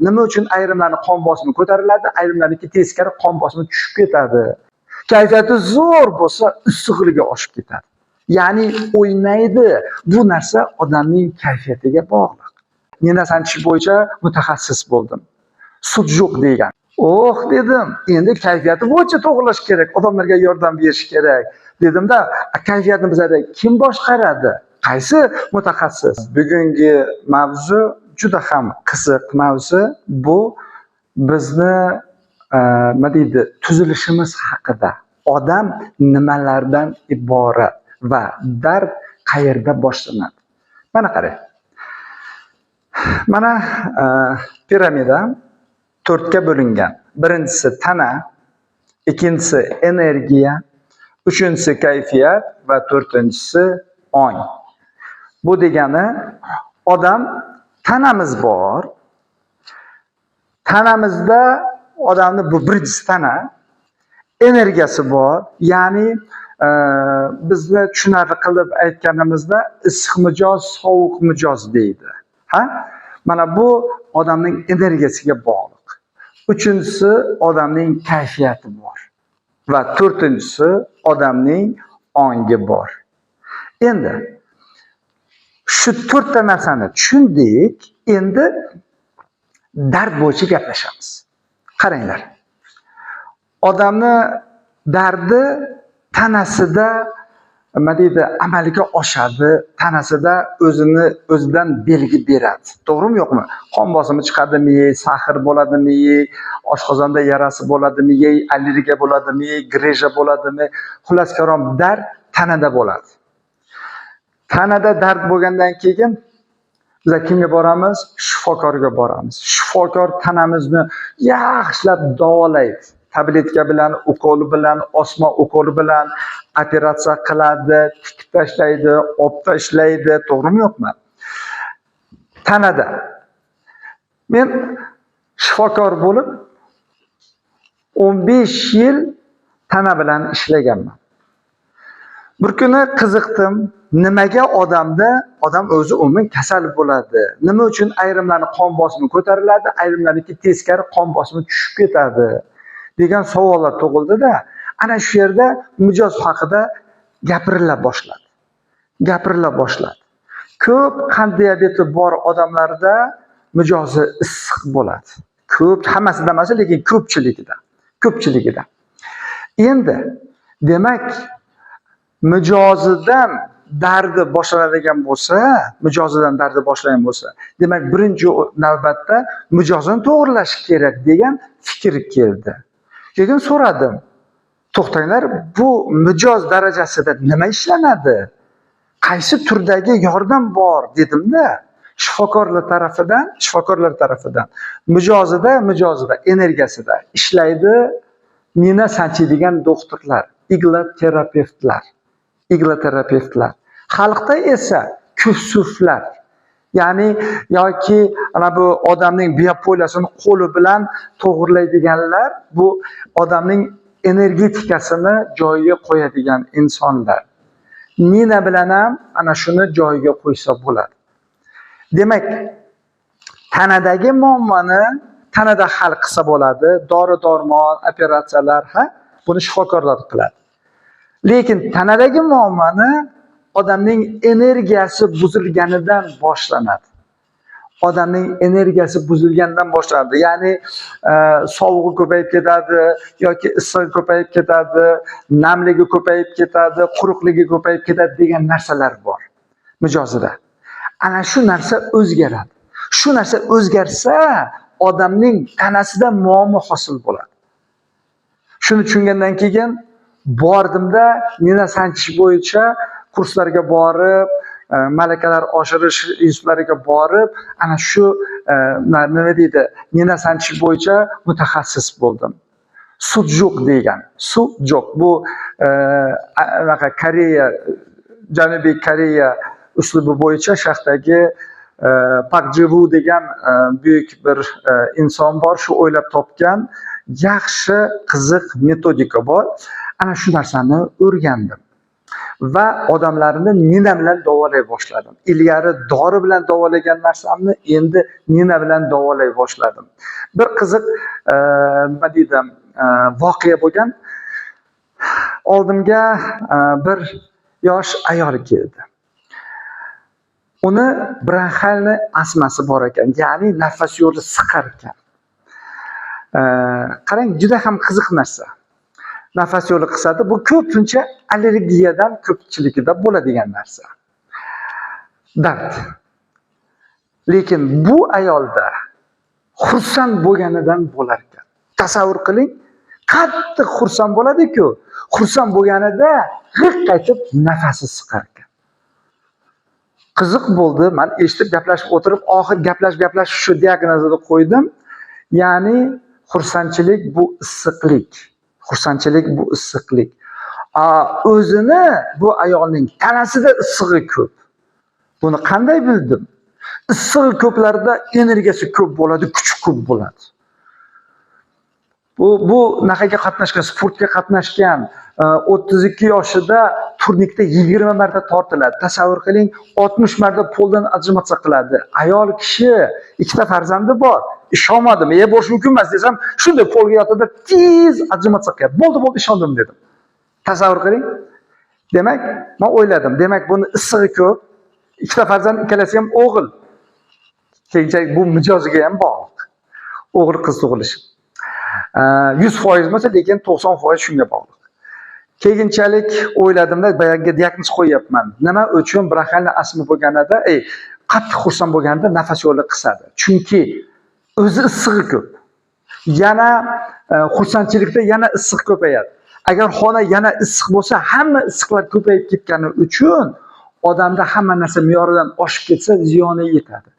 Nima uchun ayrimlarni qon bosimi ko'tariladi, ayrimlarniki teskari qon bosimi tushib ketadi? Kayfiyati zo'r bo'lsa, issiqligi oshib ketadi. Ya'ni o'ynaydi. Bu narsa odamning kayfiyatiga bog'liq. Nina sanchish bo'yicha mutaxassis bo'ldim. Sujuk degan. Oh dedim, endi kayfiyati bo'yicha to'g'rilash kerak, odamlarga yordam berish kerak. Dedimda, kayfiyatni bizada kim boshqaradi? Qaysi mutaxassis? Bugungi mavzu juda ham qiziq mavzu. Bu bizni nima deydi, tuzilishimiz haqida. Odam nimalardan iborat va dard qayerda boshlanadi? Mana qarang. Mana piramida to'rtga bo'lingan. Birinchisi tana, ikkinchisi energiya, uchinchisi kayfiyat va to'rtinchisi ong. Bu degani odam tanamiz bor. Tanamizda odamni bu birinchisi tana, energiyasi bor. Ya'ni bizni tushunarli qilib aytganimizda issiq mijoz, sovuq mijoz deydi. Ha? Mana bu odamning energiyasiga bog'liq. Uchinchisi odamning kayfiyati bor. Va to'rtinchisi odamning ongi bor. Endi shu to'rtta narsani tushundik, endi dard bo'yicha gaplashamiz. Qaranglar. Odamni dardi tanasida nima deydi, amalga oshadi, tanasida o'zini o'zidan belgi beradi. To'g'rimi, yo'qmi? Qon bosimi chiqadimi, сахар bo'ladimi, oshqozonda yarasi bo'ladimi, allergiya bo'ladimi, грыжа bo'ladimi? Xullas kalom, dard tanada bo'ladi. Tanada dard bo'lgandan keyin biz kimga boramiz? Shifokorga boramiz. Shifokor tanamizni yaxshilab davolaydi. Tabletka bilan, ukol bilan, osma ukol bilan operatsiya qiladi, tikib tashlaydi, olib tashlaydi, to'g'rimi, yo'qmi? Tanada. Men shifokor bo'lib 15 yil tana bilan ishlaganman. Bir kuni qiziqdim, nimaga odamda odam o'zi umuman kasal bo'ladi? Nima uchun ayrimlarni qon bosimi ko'tariladi, ayrimlarniki teskari qon bosimi tushib ketadi degan savollar tug'ildi-da, ana shu yerda mijoz haqida gapirila boshladi. Gapirila boshladi. Ko'p qand diabeti bor odamlarda mijozi issiq bo'ladi. Ko'p, hammasida emas, lekin ko'pchiligida. Ko'pchiligida. Endi demak, mijozidan dardi boshlanadigan bo'lsa, mijozidan dardi boshlangan bo'lsa, demak, birinchi navbatda mijozini to'g'rilash kerak degan fikr keldi. Keyin so'radim. To'xtanglar, bu mijoz darajasida nima ishlanadi? Qaysi turdagi yordam bor dedimda. Shifokorlar tarafidan mijozida, energiyasida ishlaydi Nina sanchiydigan doktorlar, igloterapevtlar, igloterapevtlar. Xalqda esa kufsuflar. Ya'ni yoki ana bu odamning биополя sini qo'li bilan to'g'rilaydiganlar, bu odamning energetikasini joyiga qo'yadigan insonlar. Nina bilan ham ana shuni joyiga qo'ysa bo'ladi. Demak, tanadagi muammoni tanada hal qilsa bo'ladi. Dori darmon, operatsiyalar, ha, buni shifokorlar qiladi. Lekin tanadagi muammoni odamning energiyasi buzilganidan boshlanadi. Odamning energiyasi buzilgandan boshlanadi. Ya'ni sovug'i ko'payib ketadi yoki issig'i ko'payib ketadi, namligi ko'payib ketadi, quruqligi ko'payib ketadi degan narsalar bor mijozida. Ana shu narsa o'zgaradi. Shu narsa o'zgarsa, odamning tanasida muammo hosil bo'ladi. Shuni tushungandan keyin bordimda Nina sanchish bo'yicha kurslarga borib, malakalar oshirish institutlariga borib, ana shu nima deydi, Nina sanchish bo'yicha mutaxassis bo'ldim. Sujuk degan. Sujuk bu anaqa Koreya, Janubiy Koreya uslubi bo'yicha shaxdagi Pak Jivu degan buyuk bir inson bor, shu o'ylab topgan yaxshi, qiziq metodika bor. Ana shu narsani o'rgandim. Va odamlarni nina bilan davolay boshladim. Ilgari dori bilan davolagan narsamni endi nina bilan davolay boshladim. Bir qiziq, nima deydi, voqea bo'lgan. Oldimga bir yosh ayol keldi. Uni бронхиальный astmasi bor ekan, ya'ni nafas yo'li siqar ekan. Qarang, juda ham qiziq narsa. Nafas yo'li qisadi. Bu ko'pincha allergiyadan ko'pchilikda bo'ladigan narsa. Dard. Lekin bu ayolda xursand bo'lganidan bo'lar ekan. Tasavvur qiling, qattiq xursand bo'ladi-ku, xursand bo'lganida g'iq qaytib nafasi siqar ekan. Qiziq bo'ldi. Men eshitib, gaplashib o'tirib, oxir gaplashib gaplashib shu diagnozni qo'ydim. Ya'ni xursandchilik bu issiqlik. Xursandchilik bu issiqlik. O'zini bu ayolning tanasida issig'i ko'p. Buni qanday bildim? Issig'i ko'plarda energiyasi ko'p bo'ladi, kuchi ko'p bo'ladi. Bu naqaga qatnashgan, sportga qatnashgan, 32 yoshida turnikda 20 marta tortiladi. Tasavvur qiling, 60 marta poldan отжиматься qiladi. Ayol kishi, ikkita farzandi bor. Ishonmadim. Bo'lishi mumkin emas desam, shunday polga yotadi, tez отжиматься qilyapti. Bo'ldi, bo'ldi, ishondim dedim. Tasavvur qiling. Demak, men o'yladim, demak buni issig'i ko'p, ikkita farzand, ikkalasi ham o'g'il. Keyinchalik bu mijoziga ham bog'liq. O'g'il qiz tug'ilishi. 100% emas, lekin 90% shunga bog'liq. Keyinchalik o'yladimda, boyagi diagnoz qo'yyapman. Nima uchun бронхиальный astma bo'lganida, qattiq xursand bo'lganda nafas yo'li qisadi? Chunki o'zi issig'i ko'p. Yana xursandchilikda yana issiq ko'payadi. Agar xona yana issiq bo'lsa, hamma issiqlar ko'payib ketgani uchun odamda hamma narsa me'yoridan oshib ketsa, ziyoni yetadi.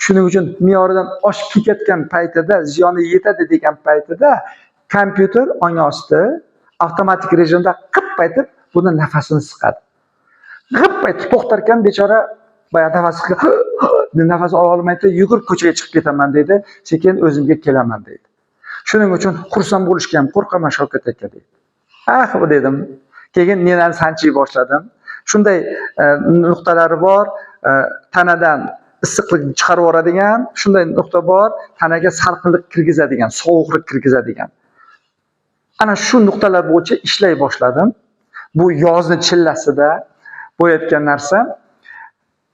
Shuning uchun me'yoridan oshib ketayotgan paytida, ziyoni yetadi degan paytida kompyuter ong osti avtomatik rejimda qip aytib buni nafasini siqadi. G'ip aytib to'xtar ekan bechora, boya nafas nafas ola olmaydi, yugurib ko'chaga chiqib ketaman deydi, sekin o'zimga kelaman deydi. Shuning uchun xursand bo'lishga ham qo'rqaman, Shavkat aka, deydi. Ah, dedim. Keyin Ninani sanchiy boshladim. Shunday nuqtalari bor, tanadan issiqlikni chiqarib yuboradigan, shunday nuqta bor, tanaga salqinlik kirgizadigan, sovuqlik kirgizadigan. Ana shu nuqtalar bo'yicha ishlay boshladim. Bu yozni chillasida bo'layotgan narsa.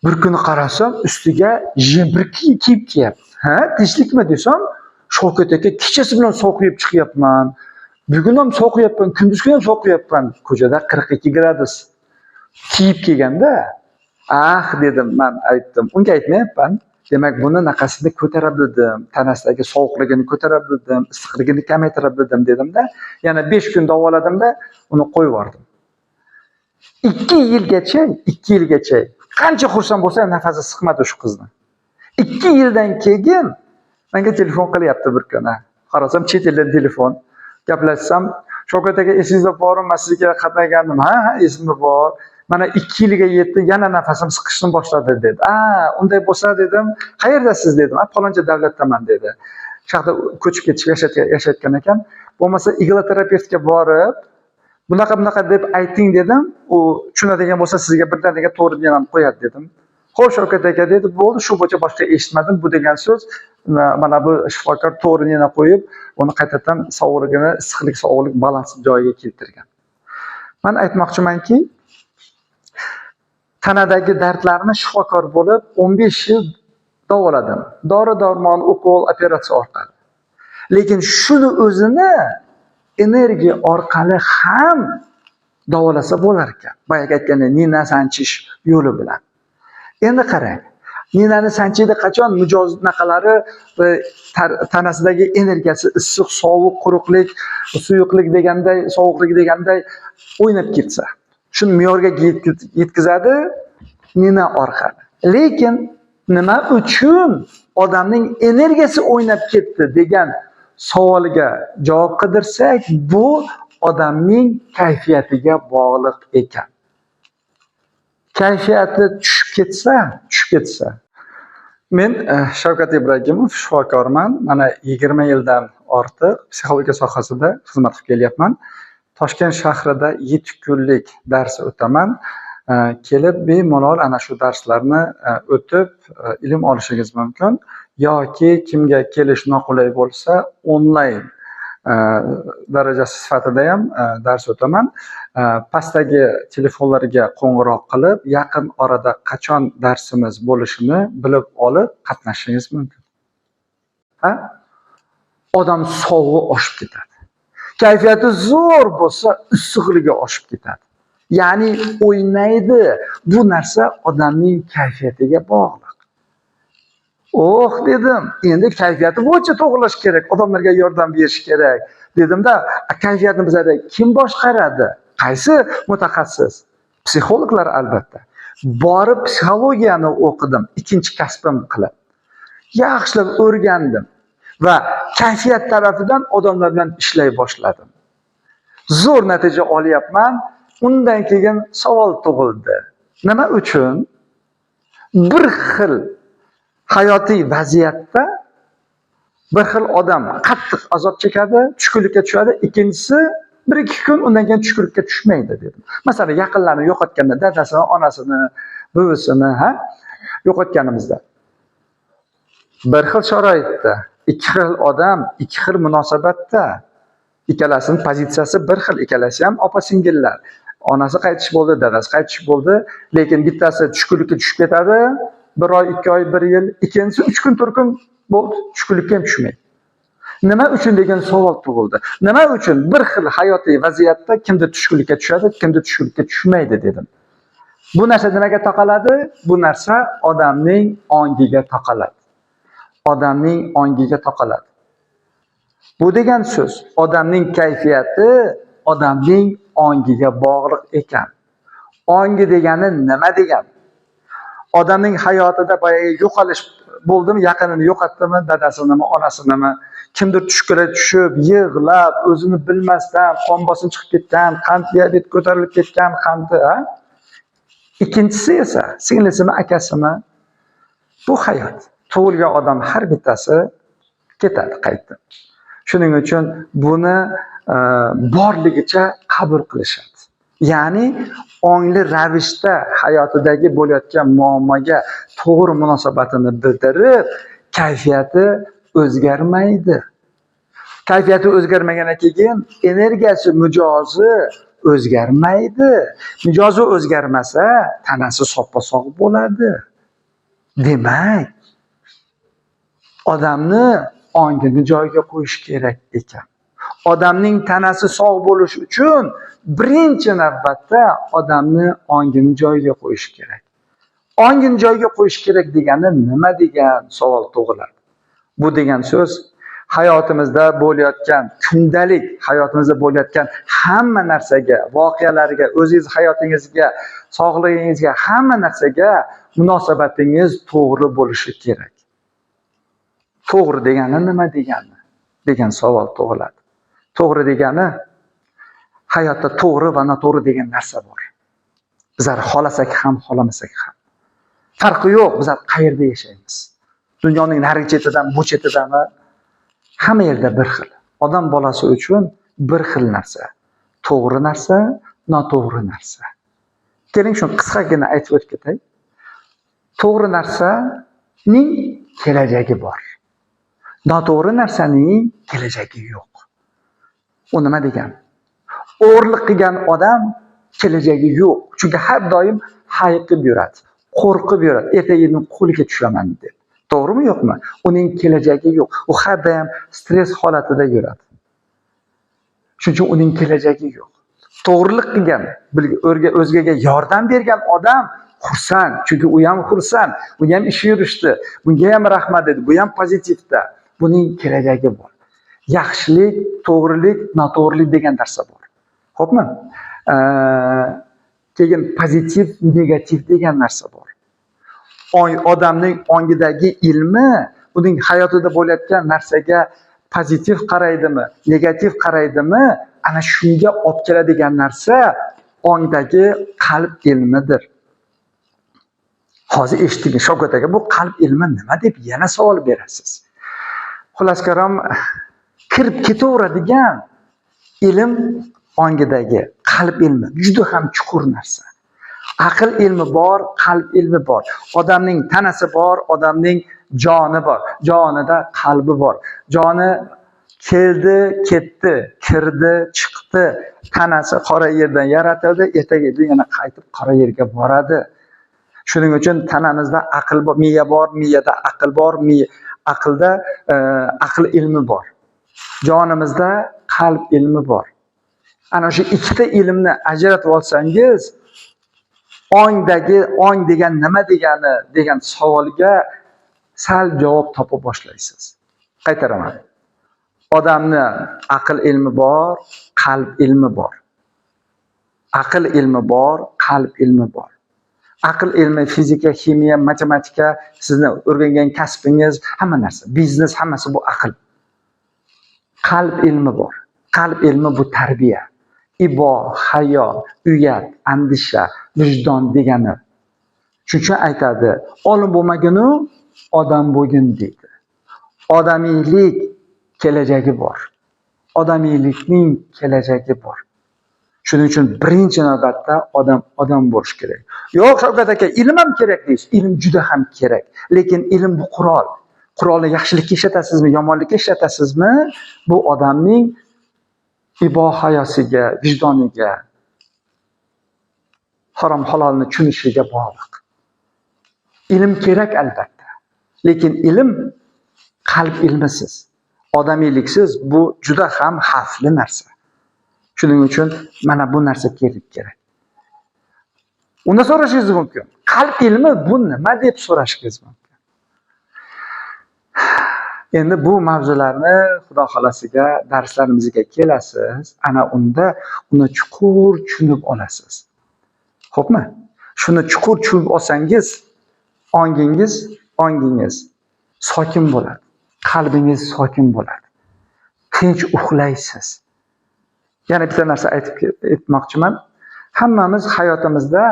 Bir kuni qarasam, ustiga jemper kiyib kelyapti. Ha, tinchlikmi desam, Shavkat aka, kechasi bilan sovuq yeb chiqyapman. Bugun ham sovuq, kunduz kuni ham sovuq. Ko'chada 42 gradus. Kiyib kelganda, ah dedim, man aytdim. Unga aytmayapman. Demak, buni naqasini ko'tara bildim, tanasidagi sovuqligini ko'tara bildim, issiqligini kamaytira bildim dedimda, yana 5 kun davoladimda, uni qo'yib yubordim. 2 yilgacha, 2 yilgacha qancha xursand bo'lsa ham nafasi siqmadi shu qizni. 2 yildan keyin menga telefon qilyapti bir kuni. Qarasam, chet eldan telefon. Gaplashsam, Shavkat aka, esingizda bormi, man sizga qatnagandim. Ha, esimda bor. Mana 2 yilga yetdi, yana nafasim siqishni boshladi dedi. A, unday bo'lsa dedim, qayerdasiz dedim. A, paloncha davlatdaman dedi. Shu ko'chib ketib yashayotgan ekan. Bo'lmasa igloterapevtga borib, bunaqa bunaqa deb ayting dedim. U tushunadigan bo'lsa, sizga birdaniga to'g'ri diagnoz qo'yadi dedim. Xo'p, Shavkat aka dedi, bo'ldi, shu bo'yicha boshqa eshitmadim. Bu degan so'z, mana bu shifokor to'g'ri nena qo'yib, uni qaytadan sog'lig'ini, issiqlik, sovuqlik balansi joyiga keltirgan. Man aytmoqchimanki, tanadagi dardlarni shifokor bo'lib 15 yil davoladim. Dori darmon, ukol, operatsiya orqali. Lekin shuni o'zini energiya orqali ham davolasa bo'lar ekan. Boyagi aytgandek, nina sanchish yo'li bilan. Endi qarang, ninani sanchiydi qachon mijoz naqalari tanasidagi energiyasi issiq, sovuq, quruqlik, suyuqlik deganday, sovuqlik deganday o'ynab ketsa, shuni me'yorga yetkazadi nina orqali. Lekin nima uchun odamning energiyasi o'ynab ketdi degan savolga javob qidirsak, bu odamning kayfiyatiga bog'liq ekan. Kayfiyati tushib ketsa, tushib ketsa. Men Shavkat Ibragimov, shifokorman. Mana 20 yildan ortiq psixologiya sohasida xizmat qilib kelyapman. Toshkent shahrida 7 kunlik dars o'taman. Kelib bemalol ana shu darslarni o'tib, ilm olishingiz mumkin yoki kimga kelish noqulay bo'lsa, onlayn darajasi sifatida ham dars o'taman. Pastdagi telefonlarga qo'ng'iroq qilib, yaqin orada qachon darsimiz bo'lishini bilib olib qatnashishingiz mumkin. Ha? Odam sovug'i oshib ketadi. Kayfiyati zo'r bo'lsa, issiqligi oshib ketadi. Ya'ni o'ynaydi. Bu narsa odamning kayfiyatiga bog'liq. Oh dedim, endi kayfiyati bo'yicha to'g'rilash kerak, odamlarga yordam berish kerak dedimda, kayfiyatni bizada kim boshqaradi? Qaysi mutaxassis? Psixologlar albatta. Borib psixologiyani o'qidim, ikkinchi kasbim qilib. Yaxshilab o'rgandim va kayfiyat tarafidan odamlar bilan ishlay boshladim. Zo'r natija olyapman. Undan keyin savol tug'ildi. Nima uchun bir xil hayotiy vaziyatda bir xil odam qattiq azob chekadi, tushkunlikka tushadi, ikkinchisi 1-2 kun undan keyin tushkunlikka tushmaydi dedim. Masalan, yaqinlarini yo'qotganda, dadasini, onasini, buvisini, ha, yo'qotganimizda bir xil sharoitda ikki xil odam, ikki xil munosabatda, ikkalasining pozitsiyasi bir xil, ikkalasi ham opa-singillar. Onasi qaytish bo'ldi, dadasi qaytish bo'ldi, lekin bittasi tushkunlikka tushib ketadi, 1 oy, 2 oy, 1 yil, ikkinchisi 3 kun, 4 kun bo'ldi, tushkunlikka ham tushmaydi. Nima uchun degan savol tug'ildi. Nima uchun bir xil hayotiy vaziyatda kimdir tushkunlikka tushadi, kimdir tushkunlikka tushmaydi dedim. Bu narsa nimaga taqaladi? Bu narsa odamning ongiga taqaladi. Odamning ongiga taqaladi. Bu degan so'z, odamning kayfiyati odamning ongiga bog'liq ekan. Ongi degani nima degan? Odamning hayotida boyagi yo'qolish bo'ldimi, yaqinini yo'qotdimi, dadasinimi, onasinimi, kimdir tushkunga tushib, yig'lab, o'zini bilmasdan qon bosim chiqib ketgan, qand diabet ko'tarilib ketgan, qandi, ha? Ikkinchisi esa singlisimi, akasimi, bu hayot. Tug'ilgan odam har bittasi ketadi qaytib. Shuning uchun buni borligicha qabul qilishadi. Ya'ni ongli ravishda hayotidagi bo'layotgan muammoga to'g'ri munosabatini bildirib, kayfiyati o'zgarmaydi. Kayfiyati o'zgarmagandan keyin energiyasi, mijozi o'zgarmaydi. Mijozi o'zgarmasa, tanasi soppa-sog' bo'ladi. Demak, odamni ongini joyiga qo'yish kerak ekan. Odamning tanasi sog' bo'lishi uchun birinchi navbatda odamni ongini joyiga qo'yish kerak. Ongini joyiga qo'yish kerak degani nima degan savol tug'iladi. Bu degan so'z hayotimizda bo'layotgan, kundalik hayotimizda bo'layotgan hamma narsaga, voqealarga, o'zingiz hayotingizga, sog'lig'ingizga, hamma narsaga munosabatingiz to'g'ri bo'lishi kerak. To'g'ri degani nima degani degan savol tug'iladi. To'g'ri degani hayotda to'g'ri va noto'g'ri degan narsa bor. Bizlar xohlasak ham, xohlamasak ham. Farqi yo'q, bizlar qayerda yashaymiz. Dunyoning narigi chetidan, bu chetidami, hamma yerda bir xil. Odam bolasi uchun bir xil narsa. To'g'ri narsa, noto'g'ri narsa. Keling, shuni qisqagina aytib o'tib ketay. To'g'ri narsaning kelajagi bor. Noto'g'ri narsaning kelajagi yo'q. U nima degani? O'g'irlik qilgan odam kelajagi yo'q. Chunki har doim hayiqib yuradi, qo'rqib yuradi. Ertaga qo'liga tushaman deb. To'g'rimi, yo'qmi? Uning kelajagi yo'q. U har doim stress holatida yuradi. Shuning uchun uning kelajagi yo'q. To'g'rilik qilgan, o'zgaga yordam bergan odam xursand, chunki u ham xursand, bunga ham ishi yurishdi, bunga ham rahmat dedi, bu ham pozitivda. Buning kelajagi bor. Yaxshilik, to'g'rilik, noto'g'rilik degan narsa bor. Xo'pmi? Keyin pozitiv, negativ degan narsa bor. Odamning ongidagi ilmi uning hayotida bo'layotgan narsaga pozitiv qaraydimi, negativ qaraydimi, ana shunga olib keladigan narsa ongdagi qalb ilmidir. Hozir eshitdingiz, Shavkat aka, bu qalb ilmi nima deb yana savol berasiz. Xullas kalom, kirib ketaveradigan ilm ongidagi qalb ilmi juda ham chuqur narsa. Aql ilmi bor, qalb ilmi bor. Odamning tanasi bor, odamning joni bor. Jonida qalbi bor. Joni keldi, ketdi, kirdi, chiqdi. Tanasi qora yerdan yaratildi, ertaga yana qaytib qora yerga boradi. Shuning uchun tanamizda aql bor, miya bor, miyada aql bor, miya aqlda aql ilmi bor. Jonimizda qalb ilmi bor. Ana shu ikkita ilmni ajratib olsangiz, ongdagi ong degan nima degani degan savolga sal javob topa boshlaysiz. Qaytaraman. Odamni aql ilmi bor, qalb ilmi bor. Aql ilmi bor, qalb ilmi bor. Aql ilmi fizika, ximiya, matematika, sizni o'rgangan kasbingiz, hamma narsa, biznes, hammasi bu aql. Qalb ilmi bor. Qalb ilmi bu tarbiya. Ibo, hayo, uyat, andisha, vijdon degani. Shuning uchun aytadi, olim bo'lmaginu odam bo'lgin deydi. Odamiylik kelajagi bor. Odamiylikning kelajagi bor. Shuning uchun birinchi navbatda odam odam bo'lish kerak. Yo'q, Shavkat aka, ilm ham kerak deysiz. Ilm juda ham kerak. Lekin ilm bu qurol. Qurolni yaxshilikka ishlatasizmi, yomonlikka ishlatasizmi? Bu odamning ibo hayosiga, vijdoniga, harom halolni tushunishiga bog'liq. Ilm kerak albatta. Lekin ilm qalb ilmisiz, odamiyliksiz bu juda ham xavfli narsa. Shuning uchun mana bu narsa kerak. Unda so'rashingiz mumkin. Qalb ilmi bu nima deb so'rashingiz mumkin. Endi bu mavzularni Xudo xolasiga darslarimizga kelasiz, ana unda uni chuqur tushunib olasiz. Xo'pmi? Shuni chuqur tushunib olsangiz, ongingiz sokin bo'ladi. Qalbingiz sokin bo'ladi. Tinch uxlaysiz. Yana bitta narsa aytib aytmoqchiman. Hammamiz hayotimizda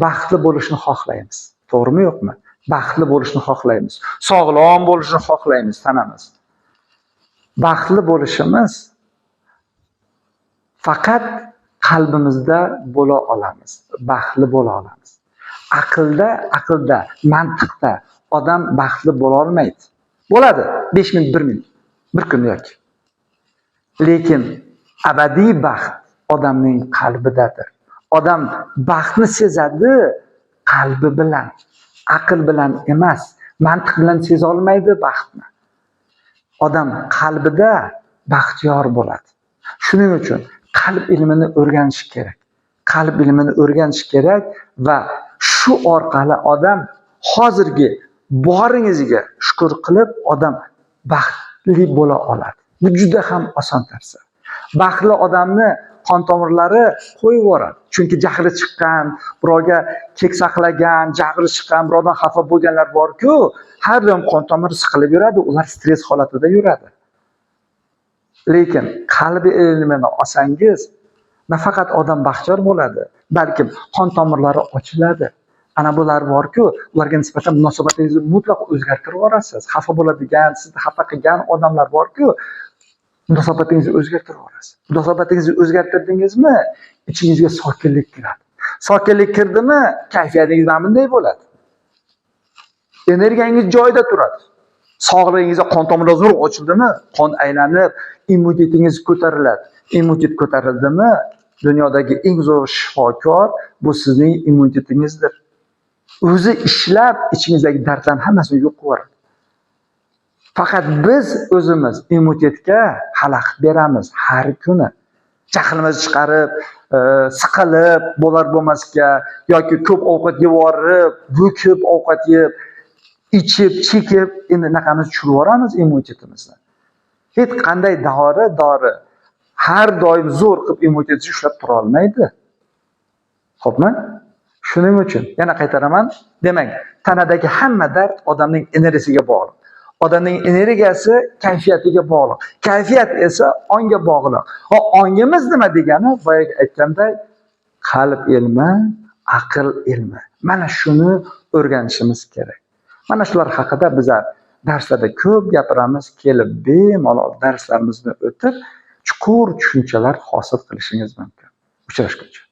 baxtli bo'lishni xohlaymiz. To'g'rimi, yo'qmi? Baxtli bo'lishni xohlaymiz. Sog'lom bo'lishni xohlaymiz tanamiz. Baxtli bo'lishimiz faqat qalbimizda bo'la olamiz. Baxtli bo'la olamiz. Aqlda, mantiqda odam baxtli bo'la olmaydi. Bo'ladi 5 minut, 1 minut, bir kun yoki. Lekin abadiy baxt odamning qalbidadir. Odam baxtni sezadi qalbi bilan, aql bilan emas, mantiq bilan seza olmaydi baxtni. Odam qalbida baxtiyor bo'ladi. Shuning uchun qalb ilmini o'rganish kerak. Qalb ilmini o'rganish kerak va shu orqali odam hozirgi boringizga shukur qilib odam baxtli bo'la oladi. Bu juda ham oson narsa. Baxtli odamni qon tomirlari qo'yib yuboradi. Chunki jahli chiqqan, birovga kek saqlagan, jahli chiqqan, birovdan xafa bo'lganlar bor-ku, har doim qon tomiri siqilib yuradi, ular stress holatida yuradi. Lekin qalbi ilmini olsangiz, nafaqat odam baxtiyor bo'ladi, balkim qon tomirlari ochiladi. Ana bular bor-ku, ularga nisbatan munosabatingizni mutlaq o'zgartirib yuborasiz. Xafa bo'ladigan, sizni xafa qilgan odamlar bor-ku, munosabatingizni o'zgartirib yuborasiz. Munosabatingizni o'zgartirdingizmi, ichingizga sokinlik kiradi. Sokinlik kirdimi, kayfiyatingiz mana bunday bo'ladi. Energiyangiz joyida turadi. Sog'lig'ingizda qon tomirlar zo'r ochildimi, qon aylanib, immunitetingiz ko'tariladi. Immunitet ko'tarildimi, dunyodagi eng zo'r shifokor bu sizning immunitetingizdir. O'zi ishlab ichingizdagi dardlarni hammasini yo'q qilib yuboradi. Faqat biz o'zimiz immunitetga xalaqit beramiz har kuni. Jahlimizni chiqarib, siqilib, bo'lar bo'lmasga yoki ko'p ovqat yeb yuborib, bo'kib ovqat yeb, ichib, chekib, endi naqamiz tushirib yuboramiz immunitetimizni. Hech qanday dori har doim zo'r qilib immunitetni ushlab tura olmaydi. Xo'pmi? Shuning uchun yana qaytaraman, demak, tanadagi hamma dard odamning energiyasiga bog'liq. Odamning energiyasi kayfiyatiga bog'liq. Kayfiyat esa ongga bog'liq. Va ongimiz nima degani, boyagi aytganday, qalb ilmi, aql ilmi. Mana shuni o'rganishimiz kerak. Mana shular haqida bizlar darslarda ko'p gapiramiz, kelib bemalol darslarimizni o'tib, chuqur Chuqur tushunchalar hosil qilishingiz mumkin. Uchrashguncha.